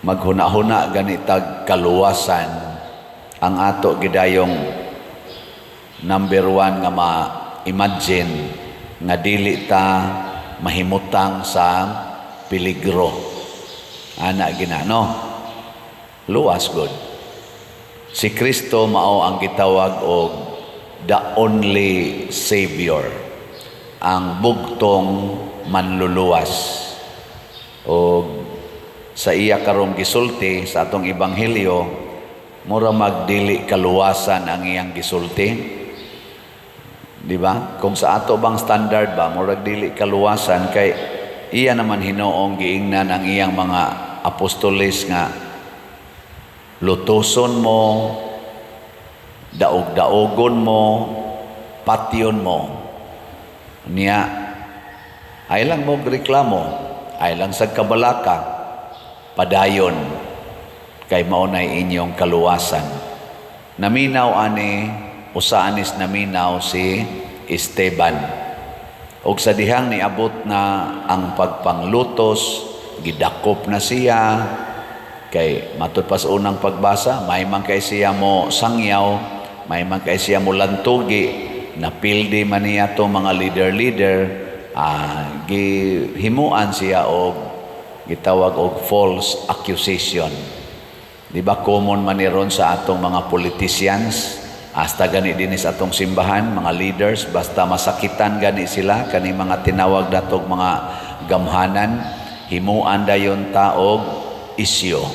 Maghuna-huna gani tag kaluwasan, ang ato gidayong number one nga ma-imagine nga dili ta mahimutang sa peligro. Ana gina, no? Luwas gud. Si Kristo mao ang gitawag og the only Savior, ang bugtong manluluwas. Og sa iya karong gisulti sa atong ebanghelyo, mura magdili kaluwasan ang iyang gisulti. Di ba? Kung sa ato bang standard ba, murag dili kaluwasan kay iya naman hinoong giingnan ang iyang mga apostoles nga lutuson mo, daog-daogon mo, patyon mo. Niya, ay lang mo reklamo, ay lang sa kabalaka, padayon, kay mao nay inyong kaluwasan. Naminaw ani, usa anis naminaw si Esteban. Og sa dihang niabot na ang pagpanglutos, gidakop na siya, kay matud pa sa unang pagbasa, may man kay siya mo sangyaw, may man kay siya mo lantugi, napildi man niya to mga leader-leader, gihimuan siya og gitawag og false accusation. Di ba common man ni ron sa atong mga politicians, hasta gani din sa atong simbahan, mga leaders, basta masakitan gani sila, kani mga tinawag datog mga gamhanan, himuan dayon ta og isyo.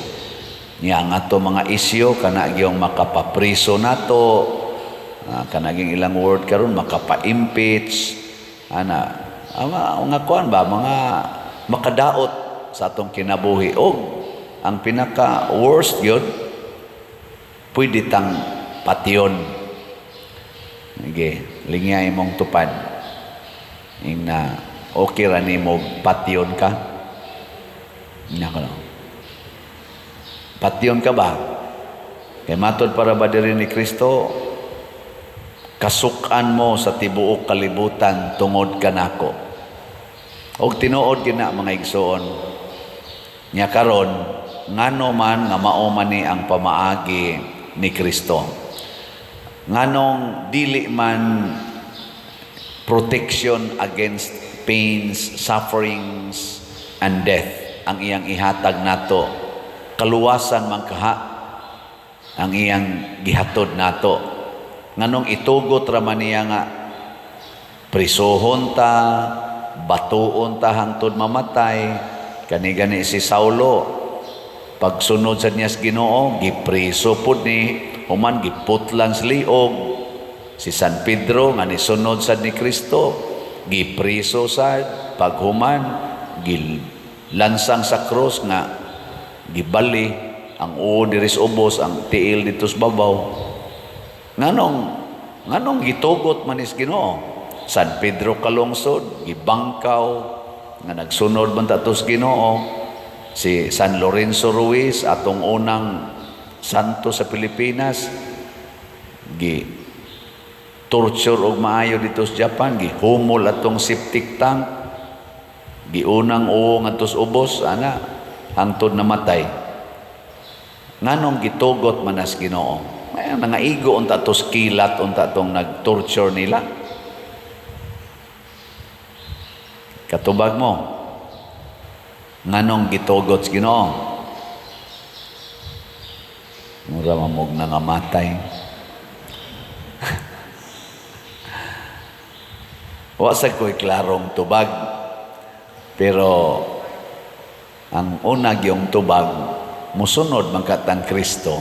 Niya ang ato mga isyo kana gyung makapapriso nato, kana gyung ilang word karon, makapa-impeach ana, ang mga kuan ba, mga makadaot sa atong kinabuhi. Og ang pinaka worst yun, pwede tang patyon. Sige, lingya imong tupad. Ing na okay ra nimo patyon ka? Nako no. Patyon ka ba? Kay matod para ba diri ni Kristo, kasukan mo sa tibuok kalibutan tungod kanako. Og tinuod gina, mga igsoon. Nya karon, ngano man nga mao man ni ang pamaagi ni Kristo? Nganong dili man protection against pains, sufferings, and death ang iyang ihatag nato? Kaluwasan man kaha ang iyang gihatod nato. Nganong itugot ra man niya nga prisuhon ta, batuon ta hangtod mamatay? Kani gani si Saulo, pagsunod sa niya sa Ginoo, gipriso pud ni, human giputlan sa liog. Si San Pedro nga nisunod sad ni Kristo, gipriso sad, paghuman gilansang sa krus nga gibali ang uo diri sa ubos, ang tiil dito sa babaw. Nganong gitugot man is Ginoo? San Pedro Kalungsod, gibangkaw nga nagsunod man ta sa Ginoo. Si San Lorenzo Ruiz, atong unang santo sa Pilipinas, gi torture og maayo dito sa Japan, gihumol atong septic tank, giunang uo ngadto sa ubos ana hangtod namatay. Nganong gitugot man as Ginoo? May nangaigo unta to kilat unta tong nag-torture nila. Katubag mo, nganong gitugot sa Ginoo? Mura mamog nangamatay. Wa sa ko'y klarong tubag. Pero ang una gyung tubag, musunod man katang Kristo.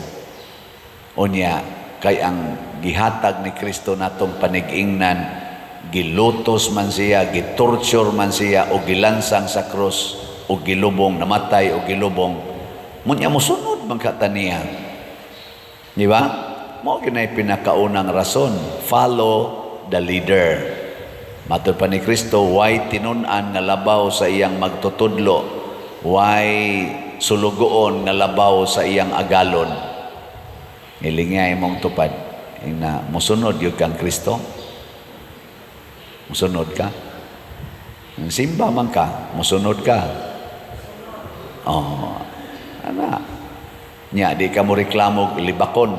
Unya, kay ang gihatag ni Kristo natong panigingnan, gilutos man siya, gitorture man siya, o gilansang sa krus, o gilubong, namatay o gilubong. Munya musunod man kata niya. Di ba? Mao ginay pinakaunang rason. Follow the leader. Matod pa ni Kristo, why tinun-an nga labaw sa iyang magtutudlo? Why sulugoon nga labaw sa iyang agalon? Ilinga imong tupad. Ing na musunod yun kang Kristo. Musunod ka. Simba man ka, musunod ka. Oh. Ana. Nya di ka mo reklamo og libakon.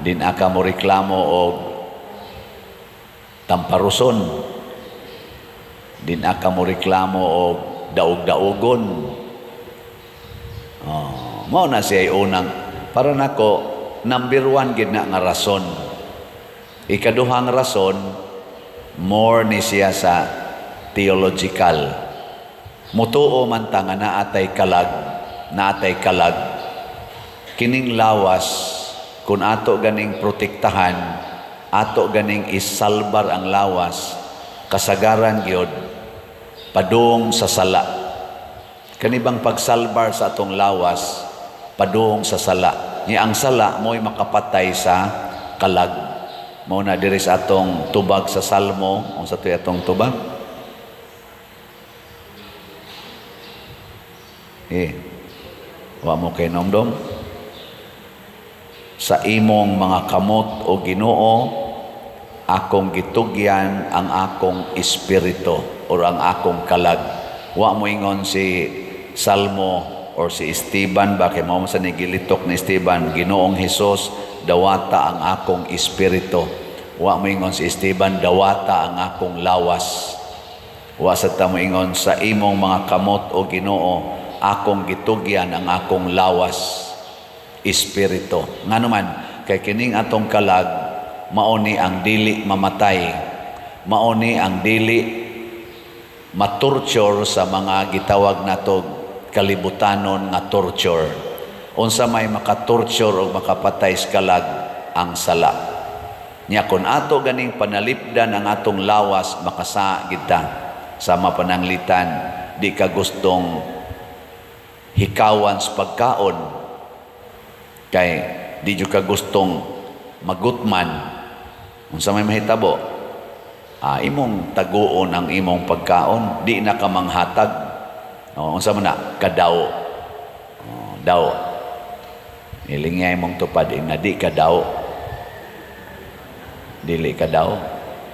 Di na ka mo reklamo og tamparuson. Di na ka mo reklamo og daog-daogon. Oh, mao na siya unang para nako, number one gid na nga rason. Ikaduhang rason, more ni siya sa theological. Mutuo man ta nga naatay kalag, naatay kalag. Kining lawas, kung ato ganing protektahan, ato ganing isalbar ang lawas, kasagaran gyud padung sa sala. Kanibang pagsalbar sa atong lawas, padung sa sala. Ni ang sala mo'y makapatay sa kalag. Mao na diri sa atong tubag sa Salmo, unsa to'y atong tubag? Wa mo kay nomdom? Sa imong mga kamot, o Ginoo, akong gitugyan ang akong espiritu or ang akong kalag. Wa mo ingon si Salmo or si Esteban ba, kay mao man sa nigilitok ni Esteban, "Ginoong Hesus, dawata ang akong espiritu." Wa mo ingon si Esteban, "Dawata ang akong lawas." Wa sa ta mo ingon, "Sa imong mga kamot, o Ginoo, akong gitugyan ang akong lawas, espiritu." Ngano man? Kay kining atong kalag mao ni ang dili mamatay, mao ni ang dili matorture sa mga gitawag nato kalibutanon nga torture. Unsa may makatorture o makapatay sa kalag? Ang sala. Nya kun ato ganing panalipdan ang atong lawas, makasa gid ta. Sama pananglitan di ka gustong hikawan sa pagkaon, kay di jud ka gustong magutman. Unsa may mahitabo? Imong taguon ang imong pagkaon, di na ka manghatag. O, unsa man na? Kadaw. O, daw. Ilingay mong tupad na di ka daw. Dili ka daw.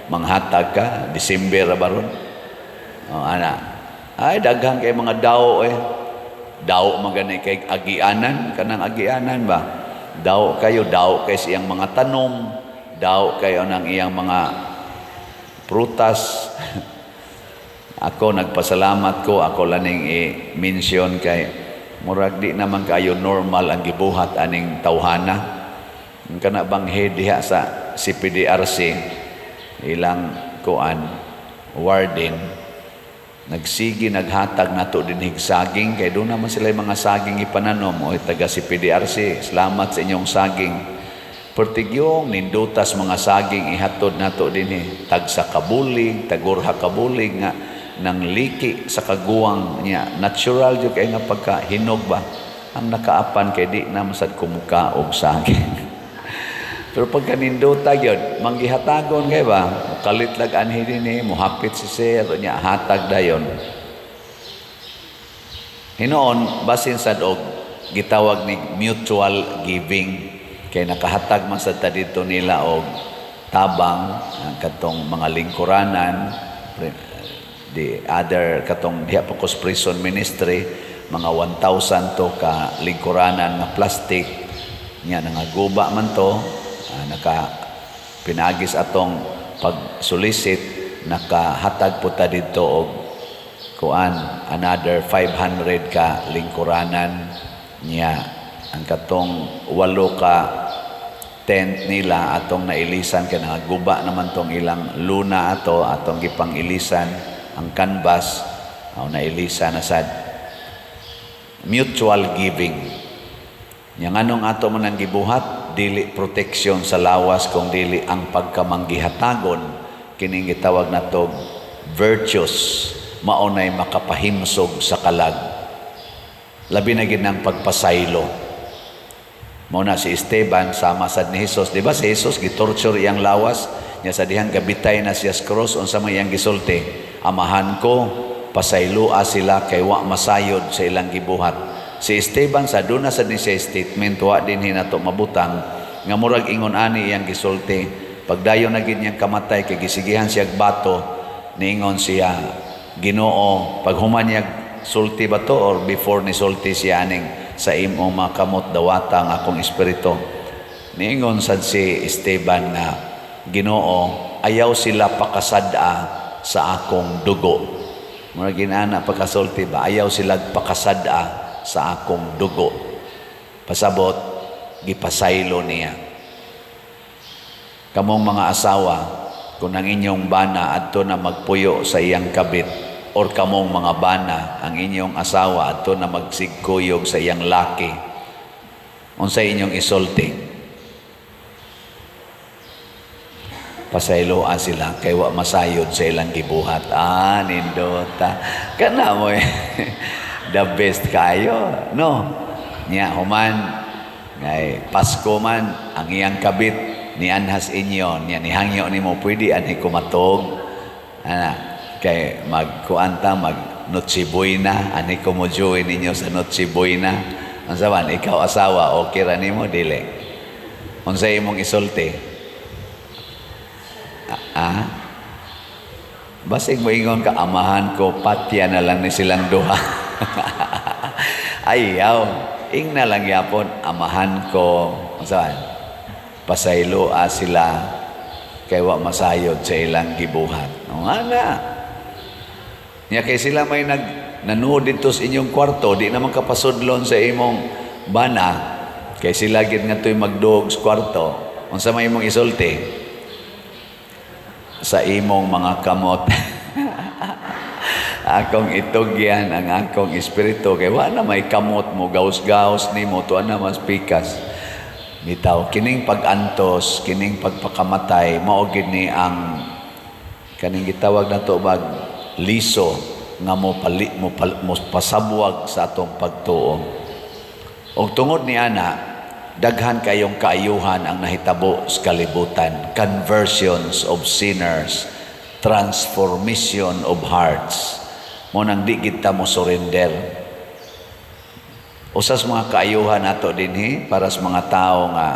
Manghatag ka, December ra baron. O, ana. Ay, daghan kay mga daw eh. Daw magani kay agianan, kanang agianan ba? Daw kayo, daw kay siyang mga tanom, daw kayo ng iyang mga prutas. Ako nagpasalamat ko, ako laning i-mention kay murag di naman kayo normal ang gibuhat aning tawhana. Ang kana bang head diha sa CPDRC, ilang kuan warden, nagsigi naghatag nato dinhig saging, kay doon naman sila yung mga saging ipananom. O taga CPDRC, salamat sa inyong saging. Pertigyong nindutas mga saging ihatod nato dinhi, tag sa kabulig, tagurha kabulig nga nang liki sa kaguwang niya. Natural jud kay nga pagka hinog ba ang nakaapan, kay di na masad kumuka og saging. Pero pagka nindota gyud, manggihatagon kay ba, kalit lag anhi dinhi, mohapit si sir niya, hatag dayon. Hinoon basin sad og gitawag ni mutual giving, kay nakahatag man sad ta didto nila og tabang ang katong mga lingkuranan, the other katong diha pa kos prison ministry, mga 1,000 to ka lingkuranan nga plastic niya, nangaguba man to. Naka pinagis atong pag-solicit, nakahatag po ta didto og kuan, another 500 ka lingkuranan niya. Ang katong 8 ka tent nila atong nailisan kay nangaguba naman tong ilang luna ato, atong gipang ilisan ang canvas o nailisan na sad. Mutual giving. Nya nganong ato man ang gibuhat, dili protection sa lawas kung dili ang pagkamanggihatagon, kining gitawag nato virtues, mao nay makapahimsog sa kalag, labi na gid ang pagpasaylo. Mao na si Esteban, sama sad ni Jesus, di ba? Si Jesus gitorture iyang lawas nya sa dihang gabitay na siya sa cross, unsa man iyang gisulti? "Amahan ko, pasayloa sila kay wa masayod sa ilang gibuhat." Si Esteban sa duna sad ni siya statement, wa din hinato mabutang, nga murag ingon ani iyang gisulti pagdayon na gid niyang kamatay kay gisigihan siya bato. Niingon siya, "Ginoo," paghuman niya nagsulti ba to or before ni sulti siya aning "Sa imong mga kamot dawata ang akong espiritu"? Niingon sad si Esteban nga, "Ginoo, ayaw sila pakasad-a sa akong dugo." Mura ginana pagkasulti ba, "Ayaw sila pakasad-a sa akong dugo." Pasabot, gipasaylo niya. Kamong mga asawa, kung ang inyong bana adto na magpuyo sa iyang kabit or kamong mga bana, ang inyong asawa adto na magsigkuyog sa iyang laki, unsay inyong isulti? "Pasayloa sila kay wa masayod sa ilang gibuhat." Ah, nindota. Kana mo eh. The best kayo, no? Nya human ngay Pasko man, ang iyang kabit nianhas inyo, niya nihangyo nimo, "Pwede ani kumatog ana kay magkuan ta, mag Noche Buena, ani ko mo join ninyo sa Noche Buena." Unsa man ikaw asawa, okay ra nimo, dili? Unsay imong isulti? Ah? Basig moingon ka, "Amahan ko, patya na lang ni silang duha." Ayaw. Ingna lang yapon, "Amahan ko, unsa man? Pasayloa sila kay wa masayod sa ilang gibuhat." No, nga. Nya kay sila may nag nanuod dito sa inyong kwarto, di naman kapasudlon sa imong bana, kay sila gid nga to'y magduog sa kwarto. Unsa may imong isulti? "Sa imong mga kamot akong itugyan ang akong espiritu," kay wa na may kamot mo gaus-gaus nimo tuwa na mas pikas. Bitaw kining pag-antos, kining pagpakamatay, mao gid ni ang kaning gitawag nato bag liso nga mo pali, mo, pal, mo pasabwag sa atong pagtuo. Og tungod ni ana, daghan kayong kaayuhan ang nahitabo sa kalibutan, conversions of sinners, transformation of hearts. Mo nang di kita mo surrender. Usas mga kaayuhan nato dinhi para sa mga tao nga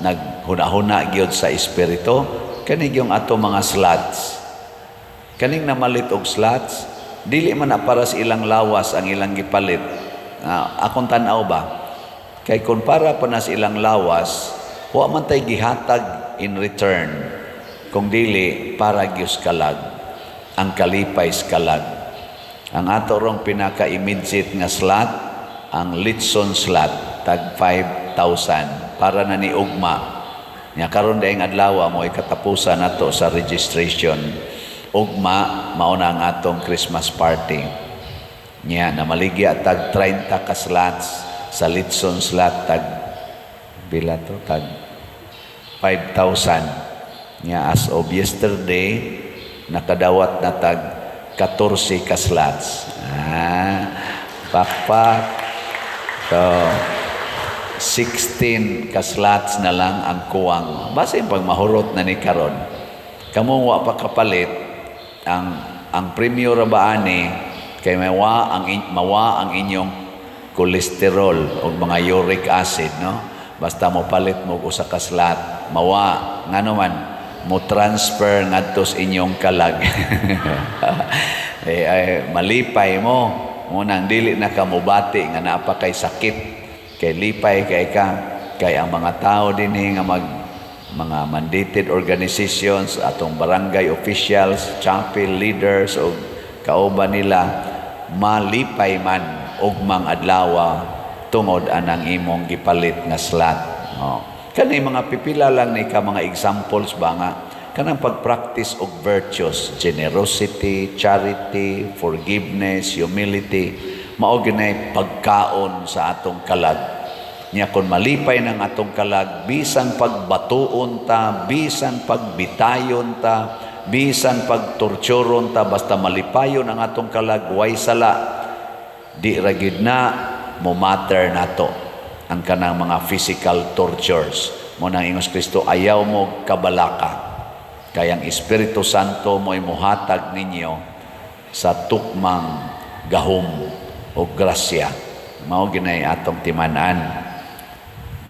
naghuna-huna gyud sa espiritu, kani yung ato mga slots. Kaning namalit og slots, dili man na para sa ilang lawas ang ilang gipalit. Akong tan-aw ba? Kay kung para pa na sa ilang lawas, wa man tay gihatag in return. Kung dili para gyud kalag, ang kalipay sa kalag. Ang ato rong pinaka-immediate nga slot, ang Litson slot, tag 5,000 para na ni ugma. Nya karon daing adlaw mo katapusan nato sa registration. Ugma mao na ang atong Christmas party. Nya namaligya tag 30 ka slots sa Litson slot, tag pila to, tag 5,000. Nya as of yesterday, nakadawat na tag 14 ka slots. Ah, pakpak. So, 16 ka slots na lang ang kuwang. Basta pag mahurot na ni karon. Kamo wa pa kapalit, ang premyo ra ba ani kay mawa ang inyong kolesterol o mga uric acid, no? Basta mo palit mo usa ka slot, mawa. Ngano man mo transfer ngadto sa inyong kalag. Eh, ay, malipay mo. Munang dili na ka mobati nga naa pa kay sakit, kay lipay kay ka, kay ang mga tao dinhi nga mag mga mandated organizations, atong barangay officials, chapel leaders o kauban nila, malipay man ugmang adlaw tungod anang imong gipalit nga slot. Oh. Kani mga pipila lang ni ka mga examples ba nga kanang pag-practice og virtues, generosity, charity, forgiveness, humility, mao ginay pagkaon sa atong kalag. Nya kon malipay ng atong kalag, bisan pagbatuon ta, bisan pagbitayon ta, bisan pagtorturon ta, basta malipayon ang atong kalag, way sala, di ra gid na mo matter nato ang kanang mga physical tortures. Mo nang ingos Kristo, "Ayaw mo kabalaka. Kay ang Espiritu Santo mo'y muhatag ninyo sa tukmang gahom o grasya." Mao ginay atong timan-an.